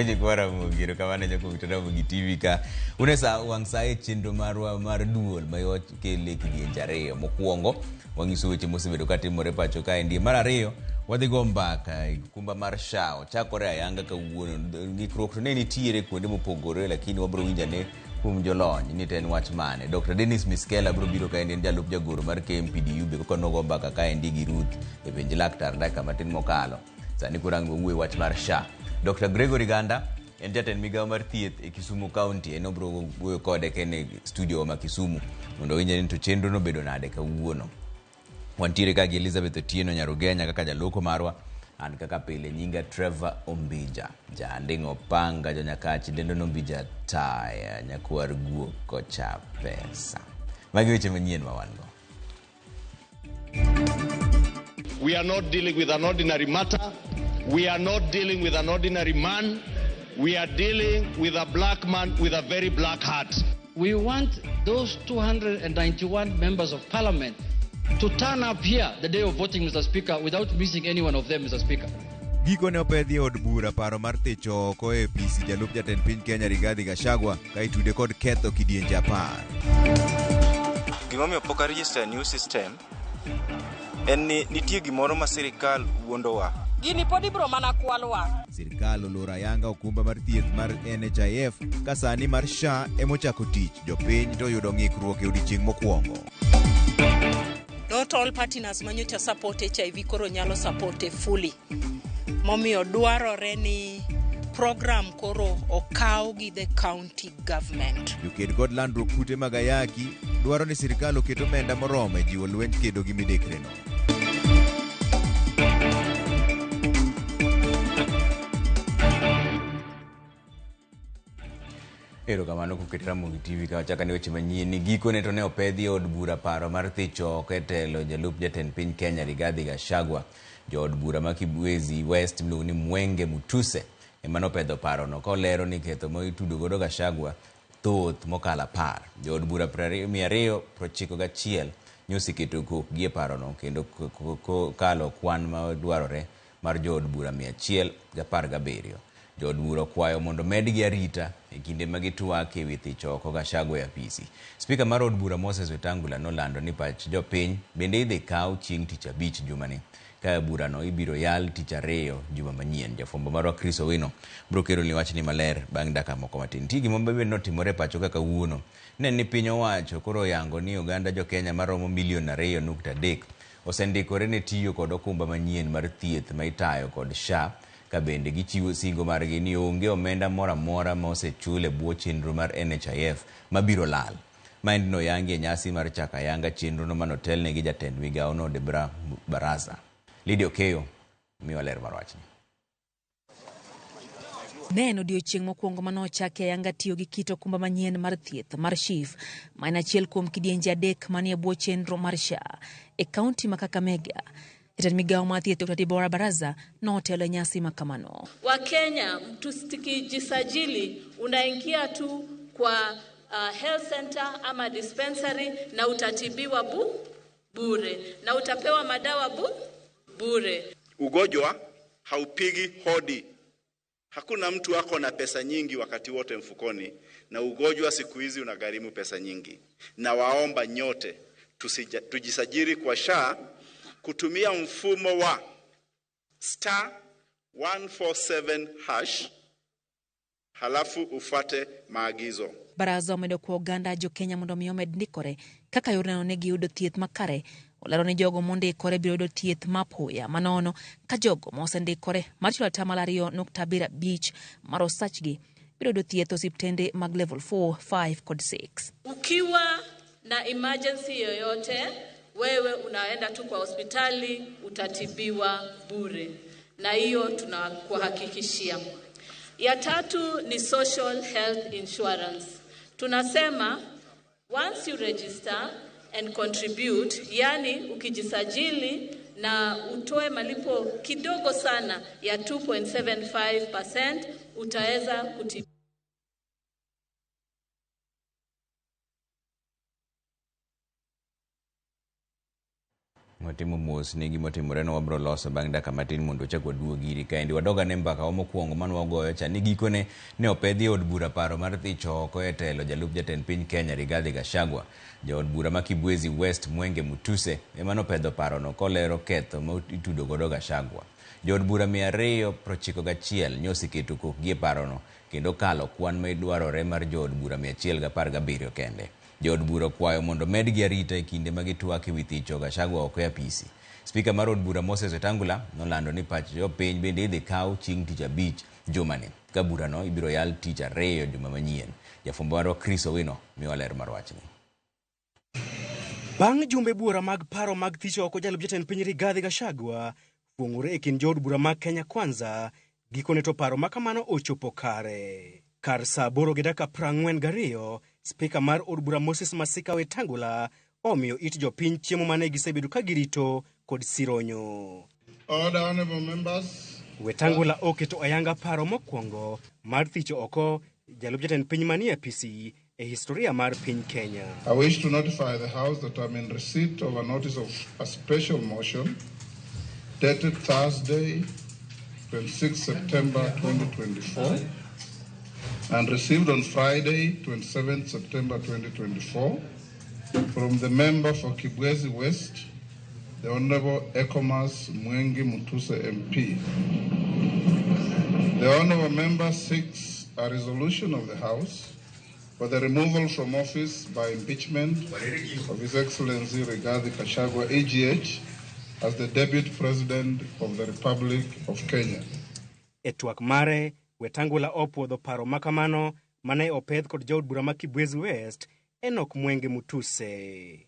Penjo kwa Ramogi, erokamano ne jokuong Ramogi TV ka. Une sa wang' sa e chenro marwa mar duol ma wakele kidienje ariyo. Mokwongo, wang'iso weche mosebedo katimore pacho kaendi. Mar ariyo, wadhi go mbaka e kumba mar SHA. Ochakore ayanga kawuono. Ng'ikruok to ne nitiere kuonde mopogore, lakini wabiro winjo ane kuom jolony ni to en wach mane. Dr. Dennis Miskela biro biro kaendi en jalup jagoro mar KMPDU be kaka nogo mbaka kaendi gi Ruth e penj laktar dakika matin mokalo. Sani koro ang' wawuoye wach mar SHA. Dr. Gregory Ganda en jatend migawo mar thieth e Kisumu County. En obiro wuoyo kode ka en e studio ma Kisumu mondo owinj ni to chenro no obedo nade kawuono. Wantiere ka gi Elizabeth Otieno Nyarugenya kaka jaloko marwa. An kaka pile nyinga Trevor Ombija. Jaanding' opanga jonyakach dendo nombija taya nyakwar guok kocha pesa. Magi weche manyien ma wan go. We are not dealing with an ordinary matter. We are not dealing with an ordinary man. We are dealing with a black man with a very black heart. We want those 291 members of parliament to turn up here the day of voting, Mr. Speaker, without missing any one of them, Mr. Speaker. Gikone opedhi e od bura paro mar thicho oko e apisi jalup jatend piny Kenya Rigathi Gachagua ka itude kod ketho kidienje apar. Gimomiyo pok a register new system en ni nitie gimoro ma sirikal wuondowa. Gini pod ibro mana kwalwa. Sirkal oloro ayanga okumba mar thieth mar NHIF ka sani mar SHA emochako tich, jopiny to oyudo ng'ikruok e odiechieng' mokwongo. Not all partners manyocha support HIV koro nyalo support fully. Momiyo dwarore ni program koro okaw gi the county government. Joked kod landruok kute mag ayaki dwaro ni sirkal oket omenda moromo e jiwo lwenj kedo gi midekreno. Erokamano kuom keto Ramogi TV ka wachako ane weche manyien ni gikone to ne opedhi e od bura paro mar thicho oko e telo jalup jatend piny Kenya Rigathi Gachagua. Jood bura ma Kibwezi West miluongo ni Mwenge Mutuse ema nopedho parono kolero ni ketho ma itudo godo Gachagua thoth mokalo apar. Jood bura 291 nyoseketo kokgi e parono kendo kalo kwan ma dwarore mar jood bura 117. Jood bura okwayo mondo medgi arita e kinde ma gitwak e wi thicho oko Gachagua e apisi. Spika mar od bura Moses Wetangula nolando ni pach jopiny bende idhi kaw chieng' tich abich jumani ka burano ibiro yal tich ariyo juma manyien. Jafwambo marwa Chris Owino biro keloni wachni maler bang' dakika moko matin. Nitie gima bende notimore e pacho ka kawuono. Ne ni piny owacho koro oyango ni oganda jokenya maromo milion 2.3 osendikore ne tiyo kod okumba manyien mar thieth ma itayo kod SHA ka bende gichiwo singo margi ni onge omenda moro amora ma osechul e bwo chenro mar NHIF mabiro lal. Maendi noyangi e nyasi mar chako ayanga chenrono manotelne gi jatend migawono Debra Baraza. Lydia Okeyo miwa ler mar wachni. Ne en odiechieng' mokwongo mane ochaki ayanga tiyo gi kit okumba manyien mar thieth mar SHIF, ma en achiel kuom kidienje adek manie bwo chenro mar SHA e kaunti ma Kakamega. Jatend migawo mar thieth Dr. Deborah Baraza notelo e nyasi ma kamano. Wakenya tukijisajili unaingia tu kwa health center ama dispensary na utatibiwa bure na utapewa madawa bure. Ugonjwa haupigi hodi. Hakuna mtu ako na pesa nyingi wakati wote mfukoni, na ugonjwa siku hizi unagharimu pesa nyingi. Na waomba nyote tujisajili kwa SHA kutumia mfumo wa star 147 hash halafu ufuate maagizo. Baraza omedo kwa oganda jo Kenya mondo mi omed ndikore kaka yor neno ni giyudo thieth makare. Olero ni jogo mondikore biro yudo thieth mapoya manono ka jogo mosendikore mar chulo atamalo 2.75 mar osachgi biro yudo thieth e osiptende mag level 4, 5 kod 6. Ukiwa na emergency yoyote, wewe unaenda tu kwa hospitali utatibiwa bure, na hiyo tunakuhakikishia. Ya tatu ni social health insurance. Tunasema once you register and contribute, yani ukijisajili na utoe malipo kidogo sana ya 2.75% utaweza kutibiwa. Watimo mos ni gimotimore no wabro loso bang' dakika matin mondo wachak waduog iri kaendi. Wadog ane mbaka wa mokwongo mane wagoyo cha ni gikone ne opedhi e od bura paro mar thicho oko e telo jalup jatend piny Kenya Rigathi Gachagua. Jaod bura ma Kibwezi West Mwenge Mutuse ema nopedho parono kolero ketho ma itudo godo Gachagua. Jood bura 291 nyo oseketo kokgi e parono kendo kalo kwan ma idwarore mar jood bura 117 kende. Jood bura okwayo mondo medgi arita e kinde ma gitwak e wi thicho Gachagua oko e apisi. Spika mar od bura Moses Wetangula nolando ni pach jopiny bende idhi kaw chieng' tich abich jumani ka burano ibiro yal tich ariyo juma manyien. Jafwambo marwa Chris Owino miwa ler mar wachni. Bang' jumbe buora mag paro mag thicho oko jalup jatend piny Rigathi Gachagua fuong'ore e kind jood bura mag Kenya Kwanza, gikone to paro ma kamano ochopo kare. Kar saa 8:42, spika mar od bura Moses Masika Wetangula omiyo it jopiny chiemo mane gisebedo ka girito kod sironyo. Order, honorable members. Wetangula oketo ayanga paro mokwongo mar thicho oko jalup jatend piny manie apisi e historia mar piny Kenya. I wish to notify the House that I'm in receipt of a notice of a special motion dated Thursday, 26 September 2024, and received on Friday, 27 September 2024, from the member for Kibwezi West, the Honorable Ecomas Mwengi Mutuse MP. The Honorable member seeks a resolution of the House for the removal from office by impeachment of His Excellency Rigathi Gachagua AGH as the Deputy President of the Republic of Kenya. E twak mare, Wetangula opuodho paro makamano mane opedh kod jaod bura ma Kibwezi West Enoch Mwenge Mutuse.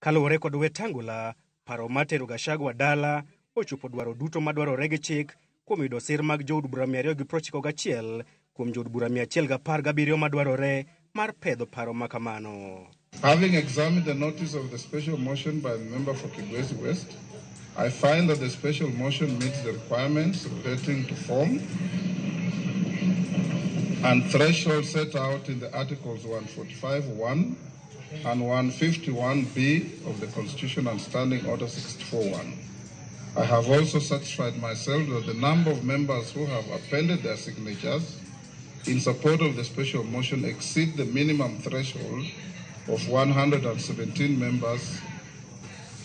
Kaluwore kod Wetangula, paro mar tero Gachagua dala ochopo dwaro duto madwarore gi chik kuom yudo sir mag jood bura 291 kuom jood bura 117 madwarore mar pedho paro makamano. Having examined the notice of the special motion by the member for Kibwezi West, I find that the special motion meets the requirements relating to form and threshold set out in the Articles 145.1 and 151B of the Constitution and Standing Order 64.1. I have also satisfied myself that the number of members who have appended their signatures in support of the special motion exceed the minimum threshold of 117 members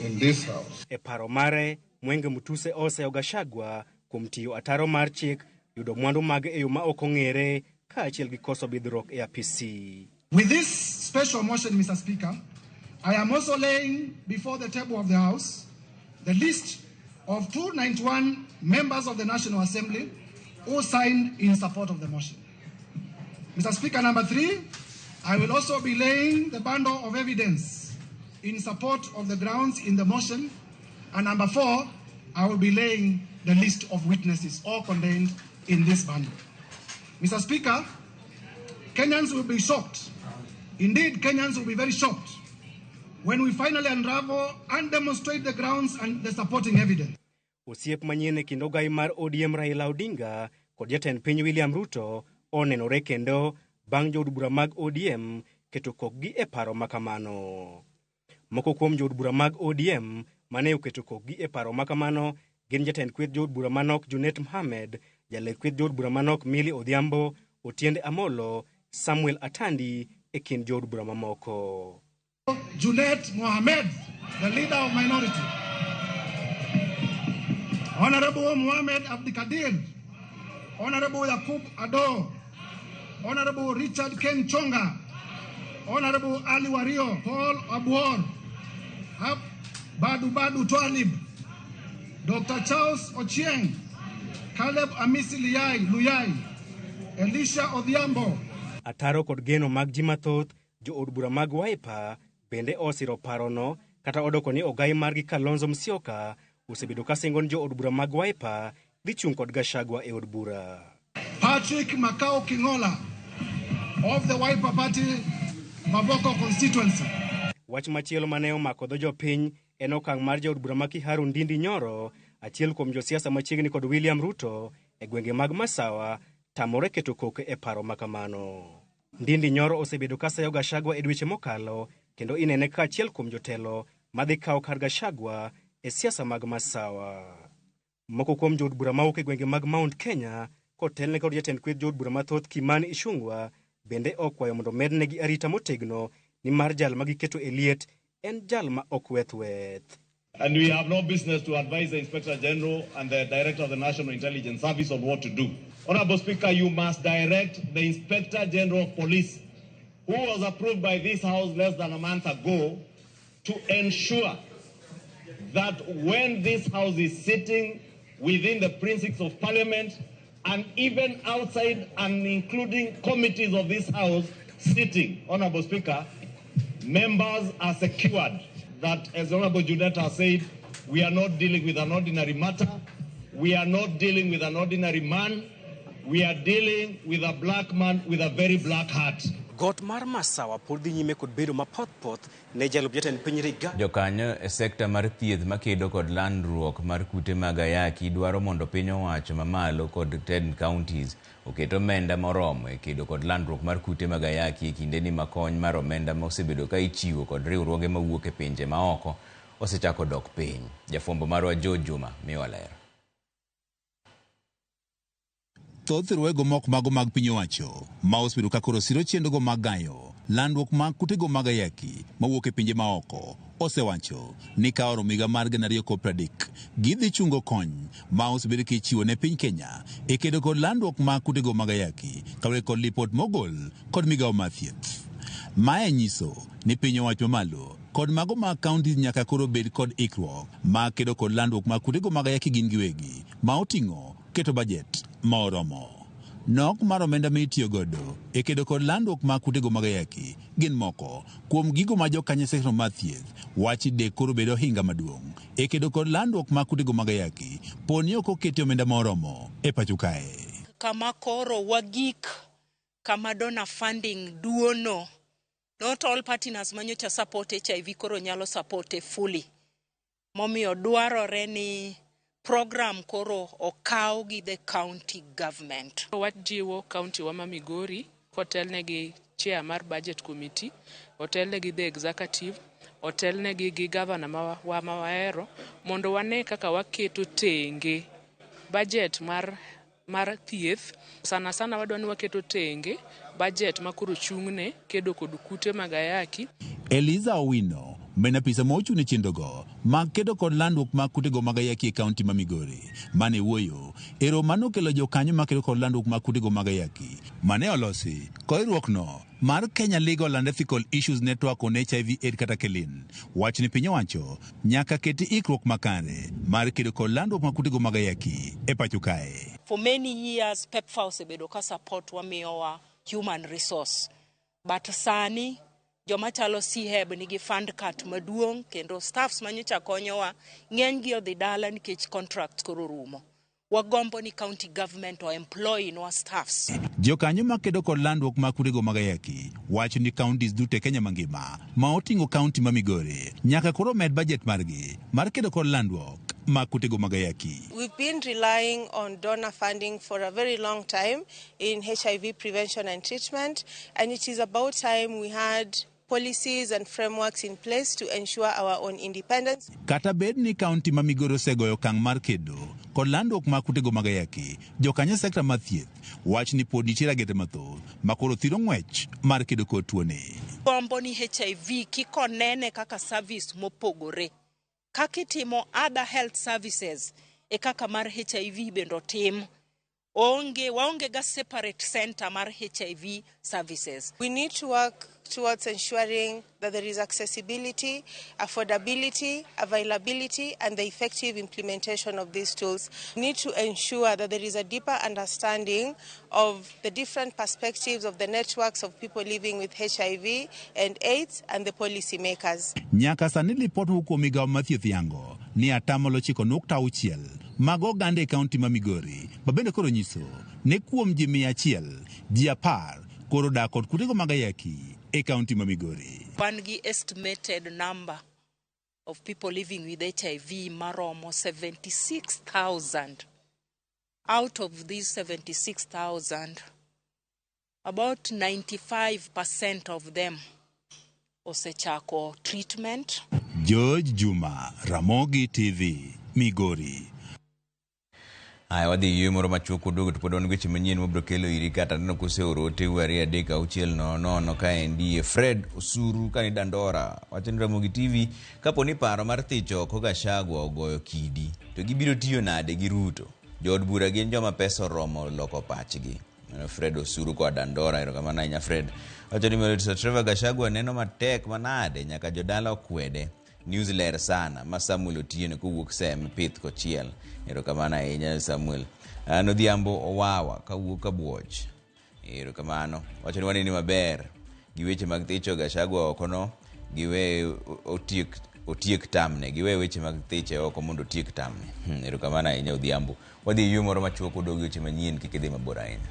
in this House. E paro mare, Mwenge Mutuse oseyo Gachagua kuom tiyo ataro mar chik, yudo mwandu mage e yo ma ok ong'ere kaachiel gi koso bidhruok e apisi. With this special motion, Mr. Speaker, I am also laying before the table of the House the list of 291 members of the National Assembly who signed in support of the motion. Mr. Speaker, number three, I will also be laying the bundle of evidence in support of the grounds in the motion. And number four, I will be laying the list of witnesses, all contained in this bundle. Mr. Speaker, Kenyans will be shocked. Indeed, Kenyans will be very shocked when we finally unravel and demonstrate the grounds and the supporting evidence. Osiep manyien e kind ogai mar ODM Raila Odinga kod jatend piny William Ruto onenore kendo bang' jood bura mag ODM keto kokgi e paro makamano. Moko kuom jood bura mag ODM mane oketo kokgi e paro makamano gin jatend kweth jood bura manok Junet Mohamed, jalek kweth jood bura manok Millie Odhiambo, Otiende Amolo, Samuel Atandi e kind jood bura mamoko. Junet Mohamed, the leader of minority. Honorable Mohamed Abdikadir, Honorable Yakub Ado, Honorable Richard Ken Chonga, Honorable Ali Wario, Paul Abuor, Hab Badu Badu Twalib, Dr. Charles Ochieng, Caleb Amisi Liyai Luyai, Elisha Odhiambo. Ataro kod geno mag ji mathoth, jood bura mag Wiper bende osiro parono kata odoko ni ogai margi Kalonzo Musyoka osebedo ka singo ni jood bura mag Wiper dhi chung' kod Gachagua e od bura. Patrick Makau Kingola of the Wiper Party, Mavoko constituency. Wach machielo mane omako dho jopiny en okang' mar jaod bura ma Kiharu Ndindi Nyoro, achiel kuom josiasa machiegni kod William Ruto e gwenge mag Masawa, tamore keto koke e paro makamano. Ndindi Nyoro osebedo ka sayo Gachagua e dweche mokalo kendo inene ka achiel kuom jotelo madhi kawo kar Gachagua e siasa mag Masawa. Moko kuom jood bura mawuok e gwenge mag Mount Kenya kotelne kod jatend kweth jood bura mathoth Kimani Ichung'wa bende okwayo mondo mednegi arita motegno nimar jal ma giketo e liet en jal ma ok weth weth. And we have no business to advise the Inspector General and the Director of the National Intelligence Service on what to do. Honorable Speaker, you must direct the Inspector General of Police, who was approved by this House less than a month ago, to ensure that when this House is sitting within the precincts of Parliament and even outside and including committees of this House sitting, Honorable Speaker, members are secured that, as Honorable Junet has said, we are not dealing with an ordinary matter. We are not dealing with an ordinary man. We are dealing with a black man with a very black heart. Got mar Masawa pod dhi nyime kod bedo mapothpoth ne jalup jatend piny Rigathi. Jokanyo e sekta mar thieth makedo kod landruok mar kute mag ayaki dwaro mondo piny owacho mamalo kod 10 counties oket omenda moromo e kedo kod landruok mar kute mag ayaki e kindeni ma kony mar omenda ma osebedo ka ichiwo kod riwruoge mawuok e pinje maoko osechako dok piny. Jafwambo marwa George Juma miyowa ler. Thoth riwruoge moko mago mag piny owacho ma osebedo ka koro siro chenrogo mag gayo landruok mag kutego mag ayaki mawuok e pinje maoko osewacho ni ka oromo higa mar 2030 gidhi chungo kony ma osebedo kichiwo ne piny Kenya e kedo kod landruok mag kutego mag ayaki kaluwore kod lipot mogol kod migawo mar thieth. Mae nyiso ni piny owacho mamalo kod mago mag kaunti nyaka koro bed kod ikruok mag kedo kod landruok mag kutego mag ayaki gin giwegi ma oting'o keto bajet ma oromo. Nok mar omenda ma itiyo godo e kedo kod landruok mag kutego mag ayaki gin moko kuom gigo ma jokanyo e sekta mar thieth wacho ni dek koro bed ohinga maduong' e kedo kod landruok mag kutego mag ayaki po ni ok oketi omenda ma oromo e pacho kae. Kama koro wagik kama donor funding duono, not all partners manyocha support HIV koro nyalo support fully. Momiyo dwarore ni program koro okaw gi the county government. Wajiwo county wa ma Migori kotelne gi chair mar budget committee, otelne gi the executive, otelne gi governor ma wahero mondo wane kaka waketo tenge budget mar thieth. Sana sana wadwa ni waketo tenge budget ma koro chung'ne kedo kod kute mag ayaki. Eliza Owino mena apisa ma ochung' ne chenrogo mag kedo kod landruok mag kutego mag ayaki e kaunti ma Migori mane wuoyo e romo manokelo jokanyo makedo kod landruok mag kutego mag ayaki mane olosi kod riwruokno mar Kenya Legal and Ethical Issues Network on HIV AIDS kata KELIN wach ni piny owacho nyaka keti ikruok makare mar kedo kod landruok mag kutego mag ayaki e pacho kae. For many years PEPFAR osebedo ka support wamiyowa human resource, but sani joma chalo CHEB nigi fund cut maduong' kendo staffs manyocha konyowa ng'eny gi odhi dala nikech contract koro rumo. Wagombo ni county government o employ nwa staffs. Jokanyo makedo kod landruok mag kutego mag ayaki wacho ni counties duto e Kenya mangima ma oting'o kaunti ma Migori nyaka koro med budget margi mar kedo kod landruok mag kutego mag ayaki. We've been relying on donor funding for a very long time in HIV prevention and treatment, and it is about time we had policies and frameworks in place to ensure our own independence. Kata bed ni kaunti ma Migori osegoyo okang' mar kedo kod landruok mag kutego mag ayaki, jokanyo e sekta mar thieth wach ni pod nitie ragete mathoth ma koro thiro ng'wech mar kedo kod tuoni. Gombo ni HIV kik onene kaka service mopogore. Kaka itimo other health services e kaka mar HIV bende otim. Waonge ga separate center mar HIV services. We need to work towards ensuring that there is accessibility, affordability, availability, and the effective implementation of these tools. We need to ensure that there is a deeper understanding of the different perspectives of the networks of people living with HIV and AIDS and the policymakers. Nyaka sani lipot mowuok kuom migawo mar thieth yango ni 9.6% mag oganda e kaunti ma Migori ma bende koro nyiso ni kuom ji 100 ji 10 koro dak kod kutego mag ayaki e kaunti ma Migori. Wan gi estimated number of people living with HIV maromo 76,000. Out of these 76,000, about 95% of them osechako treatment. George Juma, Ramogi TV, Migori. Aya, wadhi yweyo moro machuok waduogo to pod wan gi weche manyien mabiro kelo iri kata aneno koseoro oteu 2 3 6 0 0 kaendi Fred Osuru kani Dandora wacho ni Ramogi TV kapo ni paro mar thicho oko Gachagua ogoyo kidi to gibiro tiyo nade gi Ruto jood bura gin joma pesa oromo loko pachgi. Fred Osuru koa Dandora, erokamano ahinya Fred. Wacho ni Sir Trevor Gachagua neno matek manade nyaka jodala okwede. News ler sana ma Samuel Otieno kowuok Sem Pith Kochiel. Erokamano ahinya Samuel. An Odhiambo Owawa kawuok Kabuoch. Erokamano. Wacho ni waneni maber gi weche mag thicho Gachagua oko no giwe otiek tamne. Giwe weche mag thiche oko mondo otiek tamne. Erokamano ahinya Odhiambo. Wadhi e yweyo moro machuok waduog gi weche manyien kik idhi mabor ahinya.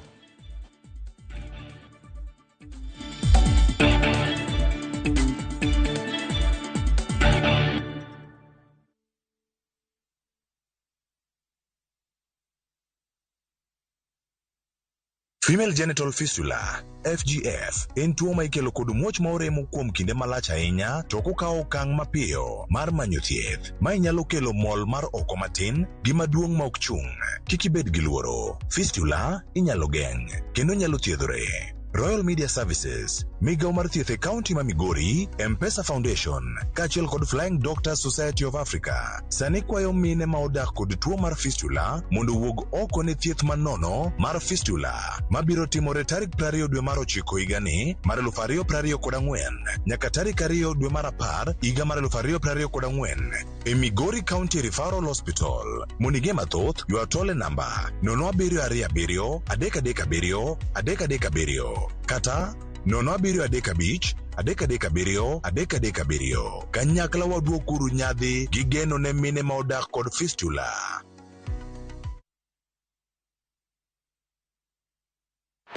Female genital fistula, FGF, en tuo ma ikelo kod muoch ma oremo kuom kinde malach ahinya to ok okawo okang' mapiyo mar manyo thieth. Mae nyalo kelo mol mar oko matin gi maduong' ma ok chung'. Kik ibed gi luoro. Fistula inyalo geng' kendo nyalo thiedhore. Royal Media Services, migawo mar thieth e kaunti ma Migori, M-Pesa Foundation, kaachiel kod Flying Doctors Society of Africa, sani kwayo mine ma odak kod tuo mar fistula mondo owuog oko ne thieth manono mar fistula mabiro timore tarik 20 dwe mar ochiko higani mar 2024 nyaka tarik 2 dwe mar 10 higa mar 2024 e Migori County Referral Hospital. Mondo ing'e mathoth, ywa tol e namba 0727 337 337 kata 0735 337 337. Kanyakla waduokuru nyadhi gi geno ne mine ma odak kod fistula.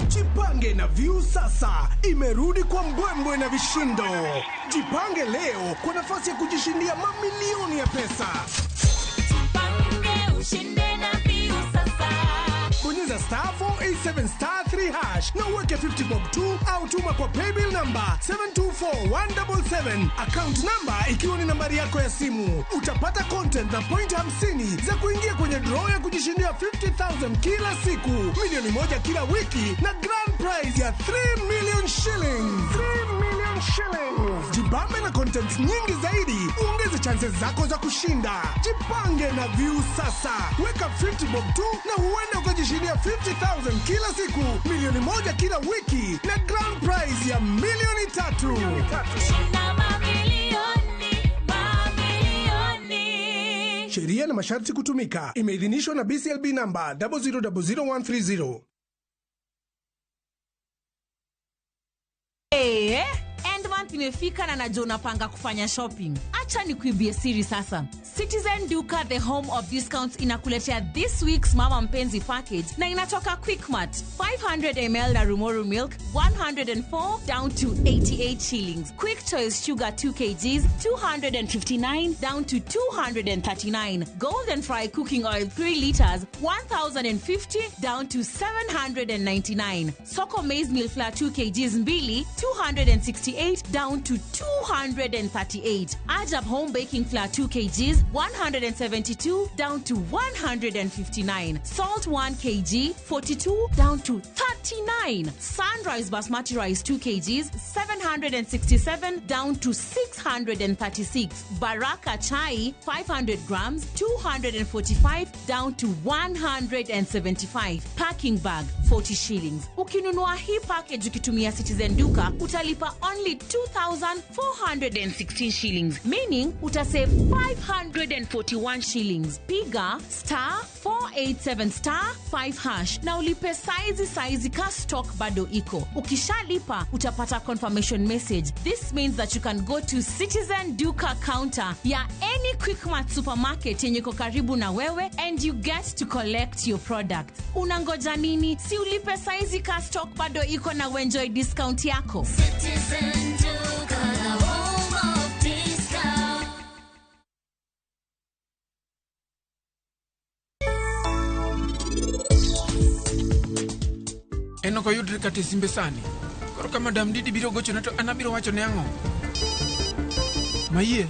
Jipange na Viusasa imerudi kwa mbwembwe na vishindo. Jipange leo kwa nafasi ya kujishindia mamilioni ya pesa. Jipange ushinde na Viusasa. Bonyeza star 487 star 3 hash na uweke 50 bob 2 au tuma kwa paybill number 724177, account number ikiwa ni nambari yako ya simu. Utapata content na point 50 za kuingia kwenye draw ya kujishindia 50,000 kila siku, milioni 1 kila wiki na grand prize ya 3 million shillings. 3 million shillings. Jibambe na content nyingi zaidi, uongeze chances zako za kushinda. Jipange na Viusasa. Weka 50 bob 2 na huenda ukajishindia 50,000 kila siku, milioni 1 kila wiki na grand prize ya milioni 3. Shinda mamilioni, mamilioni. Sheria na masharti kutumika. Imeidhinishwa na BCLB namba 0000130. End month imefika na najua unapanga kufanya shopping. Acha nikuibie siri sasa. Citizen Duka, the home of discounts, inakuletea this week's Mama Mpenzi package na inatoka Quickmart. 500 ml na Rumoru milk 104 down to 88 shillings. Quick Choice sugar 2 kgs 259 down to 239. Golden Fry cooking oil 3 liters 1050 down to 799. Soko maize meal flour 2 kgs mbili 268 down to 238. Ajab home baking flour 2 kgs 172 down to 159. Salt 1 kg 42 down to 39. Sunrise basmati rice 2 kgs 767 down to 636. Baraka chai 500 grams 245 down to 175. Packing bag 40 shillings. Ukinunua hii package ukitumia Citizen Duka utalipa only 2,416 shillings, meaning utasave 541 shillings. Piga star 487 star 5 hash na ulipe saizi saizi ka stock bado iko. Ukishalipa utapata confirmation message. This means that you can go to Citizen Duka counter ya any Quickmart supermarket yenye iko karibu na wewe and you get to collect your product. Unangoja nini? Si ulipe saizi ka stock bado iko na uenjoy discount yako. Citizen Duka, the home of discount. En ok oyudre kata e simbe sani. Koro ka Madam Didi biro gochona to an abiro wacho ne ang'o? Mayie,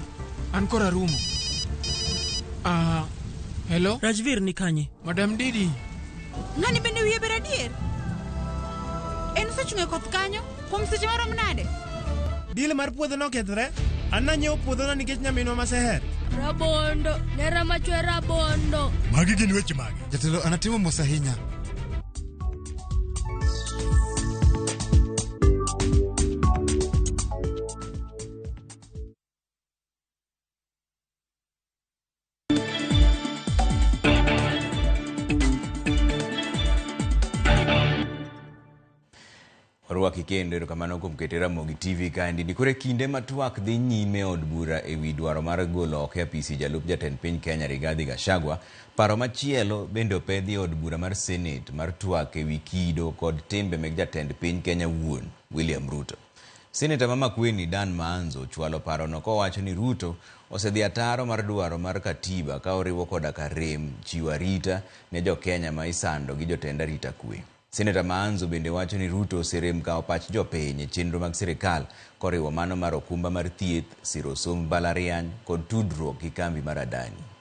an kora rumo. Ah, hello? Rajvir ni kanye? Madam Didi. Ng'ani bende wiye ber adier? En osechung' e koth kanyo kuom seche marom nade? Deal mar puodho nokethore. An nanyiewo puodhono nikech nyaminwa ma Seher. Rabondo, nera machwe rabondo. Magi gin weche mage? Jatelo anatimo mos ahinya. Orwaki kendo erokamano kuom kete Ramogi TV kaendi. Ni koro e kinde ma twak dhi nyime e od bura e wi dwaro mar golo oko e apisi jalup jatend piny Kenya Rigathi Gachagua, paro machielo bende opedhi e od bura mar Senate mar twak e wi kido kod timbe meg jatend piny Kenya wuon, William Ruto. Seneta ma Makueni Dan Maanzo ochwalo parono kowacho ni Ruto osedhi ataro mar dwaro mar katiba ka oriwo koda ka rem chiwo arita ne jokenya ma isando gi jotend arita kwe. Seneta Maanzo bende wacho ni Ruto oserem kawo pach jopiny e chenro mag sirikal koriwo mano mar okumba mar thieth, siro somb mbalariany kod tudruok gi kambi mar Adani.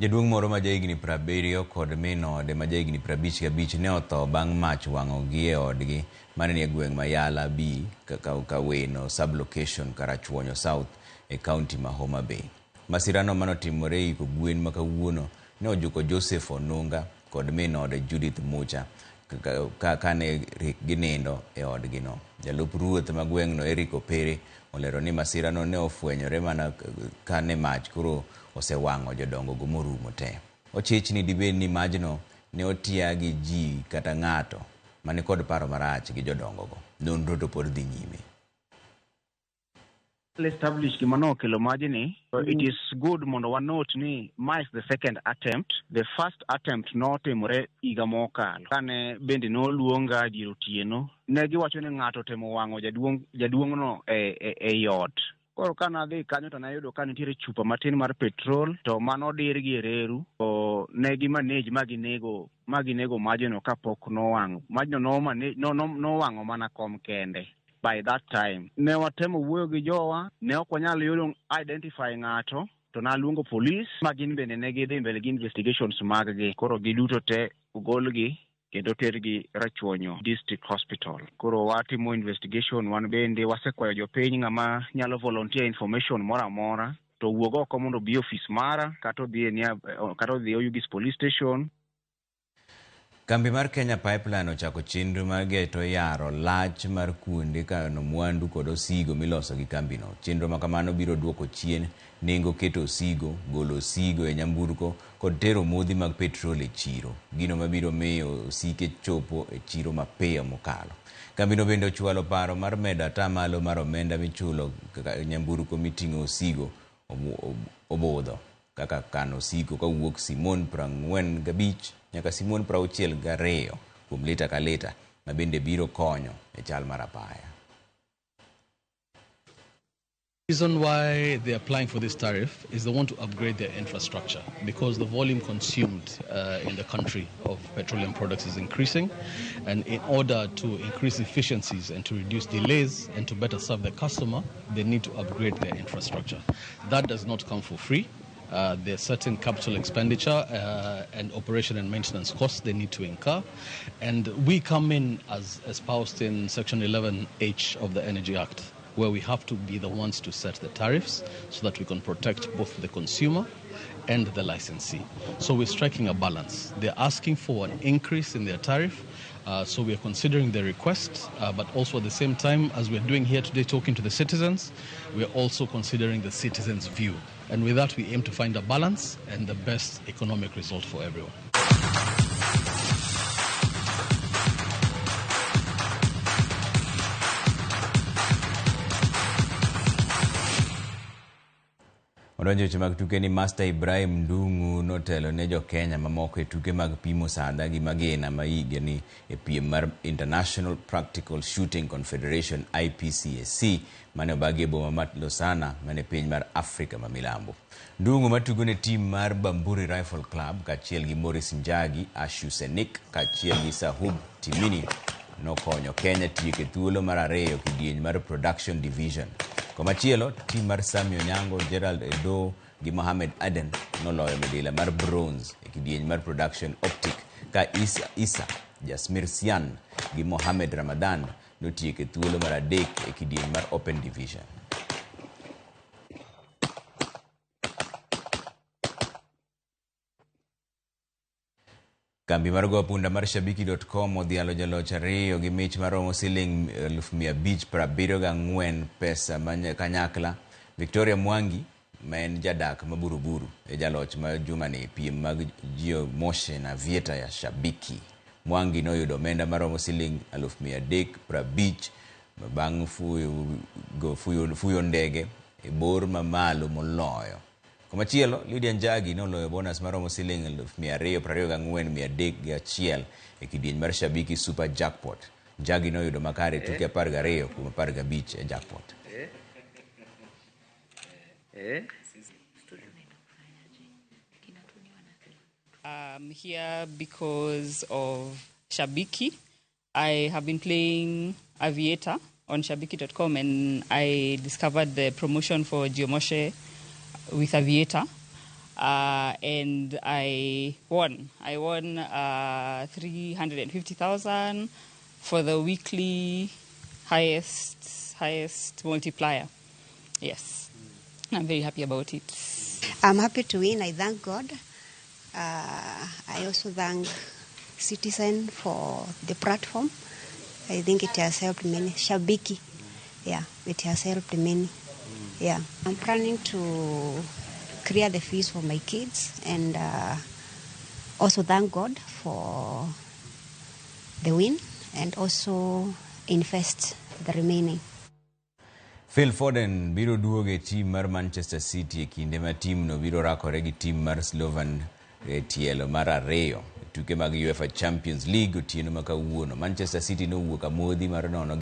Jaduong' moro ma jahigni 70 kod min ode ma jahigni 55 ne otho bang' mach wang'ogi e odgi mane nie gweng' ma Yala B Kaweno sub-location Karachuonyo South e kaunti ma Homa Bay. Masirano manotimore e iko gwen ma kawuono ne ojuko Joseph Onunga kod min ode Judith Mucha kane ginindo e odgino. Jalup ruoth ma gweng'no Eric Opere olero ni masirano ne ofwenyore mana kane mach koro osewang'o jodongo go morumo te. Ochich ni dibed ni majno ne otia gi ji kata ng'ato mane kod paro marach gi jodongo go. Nonro to pod dhi nyime. Establish gima nokelo majni. It is good mondo wanote ni ma is the second attempt. The first attempt notimore higa mokalo. Kane bende noluonga dier otieno, ne giwacho ni ng'ato otemo wang'o jaduong'no e ot. Koro kanadhi kanyo to nayudo ka nitiere chupa matin mar petrol to mano dir gi e reru to ne gi manage ma ginego majno kapok nowang'o. Majno nowang'o mana kom kende. By that time, ne watemo wuoyo gi jowa, ne ok wanyal yudo identify ng'ato, to naluongo police ma gin bende ne gidhi mbele gi investigations mag gi. Koro giduto te ogolgi kendo tergi Rachuonyo District Hospital. Koro watimo investigation wan bende wasekwayo jopiny ng'ama nyalo volunteer information moro amora to wuog oko mondo obi e ofis mara kata odhi kata odhi Oyugis Police Station. Kambi mar Kenya Pipeline ochako chenro mar geto yaro lach mar kuonde kano mwandu kod osigo miloso gi kambino. Chenro ma kamano biro duoko chien nengo keto osigo, golo osigo e nyamburko kod tero modhi mag petrol e chiro. Gino mabiro miyo osike chopo e chiro mapiyo mokalo. Kambino bende ochwalo paro mar medo atamalo mar omenda michulo nyamburko miting'o osigo obudho kaka kano osigo kawuok simon 45 nyaka simon 62 kuom lita ka lita ma bende biro konyo e chal mar apaya. The reason why they're applying for this tariff is they want to upgrade their infrastructure because the volume consumed in the country of petroleum products is increasing, and in order to increase efficiencies and to reduce delays and to better serve the customer, they need to upgrade their infrastructure. That does not come for free. There are certain capital expenditure and operation and maintenance costs they need to incur. And we come in as espoused in Section 11H of the Energy Act, where we have to be the ones to set the tariffs so that we can protect both the consumer and the licensee. So we're striking a balance. They're asking for an increase in their tariff, so we are considering the request, but also at the same time, as we're doing here today, talking to the citizens, we're also considering the citizens' view. And with that, we aim to find a balance and the best economic result for everyone. Odonjo weche mag tuke ni Master Ibrahim Ndung'u notelo ne jo-Kenya mamoko e tuke mag pimo sadha gi magina ma higani e piem mar International Practical Shooting Confederation IPCSC mane obagi e boma ma Lausanne mane piny mar Afrika ma Milambo. Ndung'u matugo ne tim mar Bamburi Rifle Club kaachiel gi Maurice Njagi, Ashu Senik kaachiel gi Sahub Timini nokonyo Kenya tieko e thuolo mar ariyo kidieny mar Production Division. Komachielo, tim mar Sami Onyango, Gerald Edo gi Mohamed Aden noloyo midila mar bronze e kidieny mar Production Optic ka Isa, Isa Jasmir Sian gi Mohamed Ramadan notieko e thuolo mar adek e kidieny mar Open Division. Kambi mar go punda mar Shabiki.com odhialo joloch ariyo gi mich maromo siling 574,000 pesa ma kanyakla. Victoria Mwangi ma en jadak ma Buruburu e jaloch ma jumani e piem mag Geomotion Aviator ya Shabiki. Mwangi noyudo omenda maromo siling 350,000 bang' fuyo ndege e bor mamalo moloyo. Komachielo, Lydia Njagi noloyo bonus maromo siling 224,301 e kidieny mar Shabiki Super Jackpot. Njagi noyudo makare e tuke 12 kuom 15 e jackpot. I'm here because of Shabiki. I have been playing Aviator on Shabiki.com and I discovered the promotion for Geomoshe with Aviator, and I won. I won 350,000 for the weekly highest multiplier. Yes, I'm very happy about it. I'm happy to win. I thank God. I also thank Citizen for the platform. I think it has helped many. Shabiki, yeah, it has helped many. Yeah, I'm planning to clear the fees for my kids and also thank God for the win and also invest the remaining. Phil Foden biro duogo e tim mar Manchester City e kinde ma timno biro rakore gi tim mar Slovan e tielo mar ariyo e tuke mag UEFA Champions League otieno ma kawuono. Manchester City nowuok amodhi mar nono